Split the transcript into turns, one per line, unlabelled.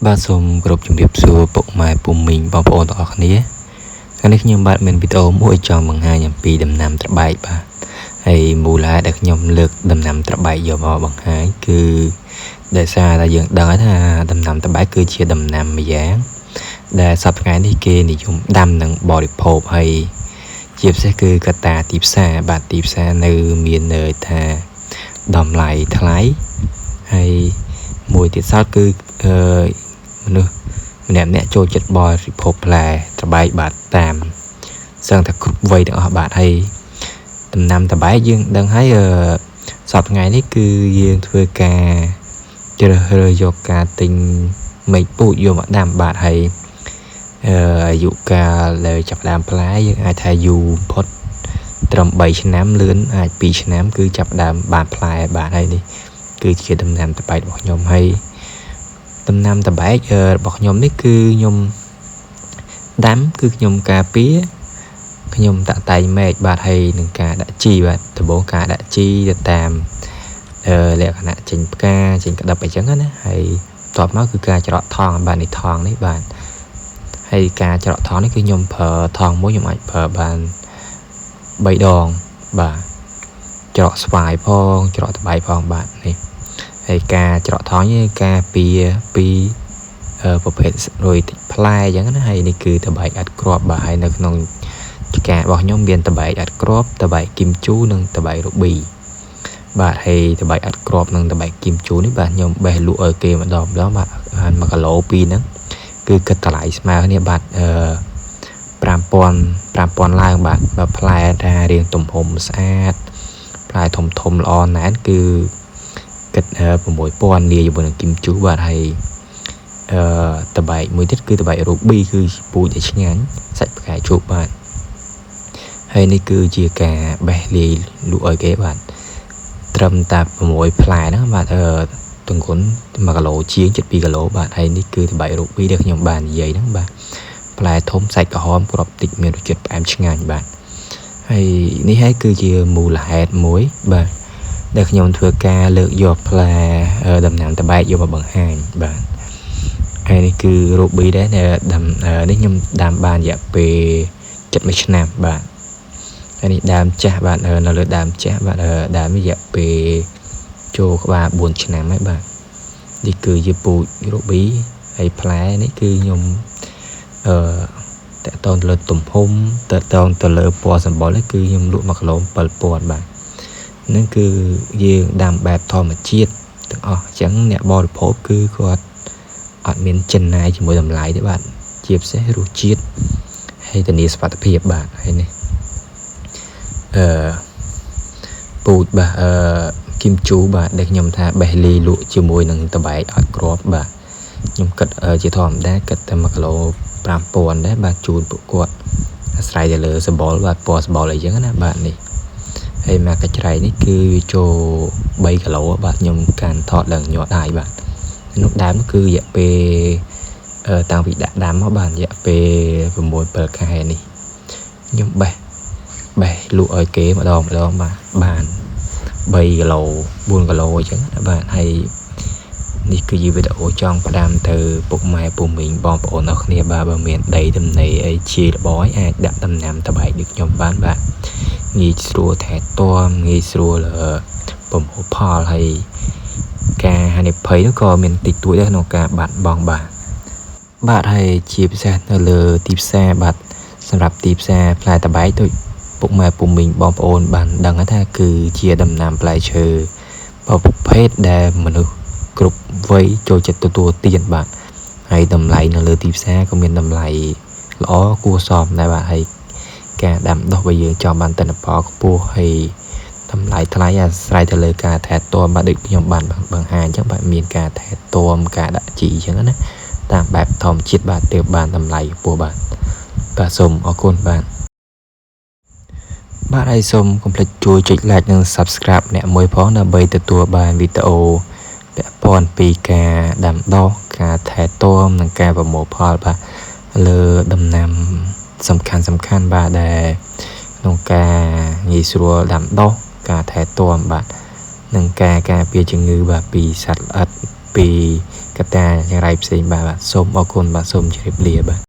បាទសូមគោរពជំរាបសួរពុកម៉ែពូមីងបងប្អូនទាំងអស់គ្នាថ្ងៃនេះខ្ញុំបាទមានវីដេអូមួយចង់បង្ហាញអំពីដំណាំត្របែកបាទហើយមូលហេតុដែលខ្ញុំលើកដំណាំត្របែកយកមកបង្ហាញគឺដោយសារតែយើងដឹងហើយថាដំណាំត្របែកគឺជាដំណាំម្យ៉ាងដែលសប្តាហ៍ថ្ងៃនេះគេនិយមដាំនិងបរិភោគហើយជាពិសេសគឺកត្តាទីផ្សារបាទទីផ្សារនៅមានន័យថាតម្លៃថ្លៃហើយមួយទៀតសោតគឺអឺមនុស្សម្នាក់ម្នាក់ចូលចិត្តបរិភោគផ្លែត្របែកបាទតាមសឹងតែគ្រប់វ័យទាំងអស់បាទហើយដំណាំត្របែកយើងដឹងហើយអឺសប្តាហ៍ថ្ងៃនេះគឺយើងធ្វើការជ្រើសរើសយកការទិញមែកពូជយកមកដាំបាទហើយអឺអាយុកាលដែលចាប់ផ្ដើមផ្លែយើងអាចថាយូរបំផុតត្រឹម3ឆ្នាំលឿនអាច2ឆ្នាំគឺចាប់ផ្ដើមបានផ្លែបាទហើយនេះគឺជាដំណាំត្របែករបស់ខ្ញុំហើយដំណាំត្របែករបស់ខ្ញុំនេះគឺខ្ញុំដាំគឺខ្ញុំការពារខ្ញុំតាក់តែងមែកបាទហើយនឹងការដាក់ជីបាទដំបូងការដាក់ជីទៅតាមលក្ខណៈចេញផ្កាចេញក្តាប់អីចឹងណាហើយបន្ទាប់មកគឺការច្រកថងបាទនេះថងនេះបាទហើយការច្រកថងនេះគឺខ្ញុំប្រើថងមួយខ្ញុំអាចប្រើបាន3ដងបាទច្រកស្វាយផងច្រកតបែកផងបាទនេះហើយការច្រកថងនេះការពារពីប្រភេទរុយតិចផ្លែអញ្ចឹងណាហើយនេះគឺតបែកអត់គ្រាប់បាទហើយនៅក្នុងចការរបស់ខ្ញុំមានតបែកអត់គ្រាប់តបែកគីមជូនិងតបែករូប៊ីបាទហើយតបែកអត់គ្រាប់និងតបែកគីមជូនេះបាទខ្ញុំបេះលក់ឲ្យគេម្ដងម្ដងបាទ1គីឡូពីរហ្នឹងគឺគិតតម្លៃស្មើគ្នាបាទអឺ5000 5000ឡើងបាទបើផ្លែថារៀងទំហំស្អាតផ្លែធំធំល្អណែនគឺគិត6000លាជាមួយនឹងគីមជូបាទហើយអឺតបែកមួយទៀតគឺតបែករូប៊ីគឺពូជដែលឆ្ងាញ់សាច់ផ្កាឈូកបាទហើយនេះគឺជាការបេះលាយលក់ឲ្យគេបាទត្រឹមតែ6ផ្លែហ្នឹងបាទអឺទង្គុន1គីឡូជាង7គីឡូបាទហើយនេះគឺតបែករូប៊ីដែលខ្ញុំបាននិយាយហ្នឹងបាទផ្លែធំសាច់ក្រហមគ្រាប់តិចមានរសជាតិផ្អែមឆ្ងាញ់បាទហើយនេះហើយគឺជាមូលហេតុមួយបាទដែលខ្ញុំធ្វើការលើកយកផ្លែដំណាំតបែកយកមកបង្ហាញបាទហើយនេះគឺរូប៊ីដែរដាំនេះខ្ញុំដាំបានរយៈពេល71ឆ្នាំបាទហើយនេះដើមចាស់បាទនៅលើដើមចាស់បាទដើមនេះរយៈពេលចូលក្បាល4ឆ្នាំហើយបាទនេះគឺជាពូជរូប៊ីហើយផ្លែនេះគឺខ្ញុំអឺតកតងទៅលើទំហំតកតងទៅលើពណ៌សម្បុរនេះគឺខ្ញុំលក់1គីឡូ7000បាទនឹងគឺយើងដាំបែបធម្មជាតិទាំងអស់អញ្ចឹងអ្នកបរិភោគគឺគាត់អត់មានចិនណាយជាមួយតម្លៃទេបាទជាពិសេសរសជាតិហើយធានាសុវត្ថិភាពបាទហើយនេះអឺពូជបាទអឺគីមជូបាទដែលខ្ញុំថាបេះលីលក់ជាមួយនឹងតបែកអត់គ្រាប់បាទខ្ញុំគិតជាធម្មតាគិតតែ1គីឡូ5000ដែរបាទជូនពួកគាត់អាស្រ័យទៅលើសម្បុរបាទពណ៌សម្បុរអីចឹងណាបាទនេះហើយមកកញ្ច្រៃនេះគឺវាចូល3គីឡូបាទខ្ញុំកាន់ថតឡើងញាត់ដៃបាទនោះដើមគឺរយៈពេលតាំងពីដាក់ដាំមកបាទរយៈពេល6 7ខែនេះខ្ញុំបេះលក់ឲ្យគេម្ដងម្ដងបាទបាន3គីឡូ4គីឡូអញ្ចឹងណាបាទហើយនេះគឺជាវីដេអូចង់ផ្ដាំទៅពុកម៉ែពូមីងបងប្អូនអរគ្នាបាទបើមានដីតំណេអីជាលបយអាចដាក់ដំណាំតបែកដូចខ្ញុំបានបាទងាយស្រួលថែទាំងាយស្រួលប្រមូលផលហើយការហានិភ័យនោះក៏មានតិចតួចដែរក្នុងការបាត់បង់បាទបាទហើយជាពិសេសនៅលើទីផ្សារបាទសម្រាប់ទីផ្សារផ្លែតបែកដូចពុកម៉ែពូមីងបងប្អូនបានដឹងថាគឺជាដំណាំផ្លែឈើប្រភេទដែលមនុស្សគ្រប់វ័យចូលចិត្តទទួលទានបាទហើយតម្លៃនៅលើទីផ្សារក៏មានតម្លៃល្អគួរសមដែរបាទហើយការដាំដុះបើយើងចង់បានទិន្នផលខ្ពស់ហើយតម្លៃថ្លៃអាស្រ័យទៅលើការថែទាំបាទដូចខ្ញុំបានបង្ហាញអញ្ចឹងបាទមានការថែទាំការដាក់ជីអញ្ចឹងណាតាមបែបធម្មជាតិបាទទើបបានតម្លៃខ្ពស់បាទបាទសូមអរគុណបាទបាទហើយសូមកុំភ្លេចជួយចុច Like និង Subscribe អ្នកមួយផងដើម្បីទទួលបានវីដេអូពាក់ព័ន្ធពីការដាំដុះការថែទាំនិងការប្រមូលផលបាទលើដំណាំសំខាន់សំខាន់បាទដែលក្នុងការងាយស្រួលដាំដុះការថែទាំបាទនិងការការពារជំងឺបាទពីសត្វល្អិតពី កត្តាចង្រៃផ្សេងបាទបាទសូមអរគុណបាទសូមជម្រាបលាបាទ។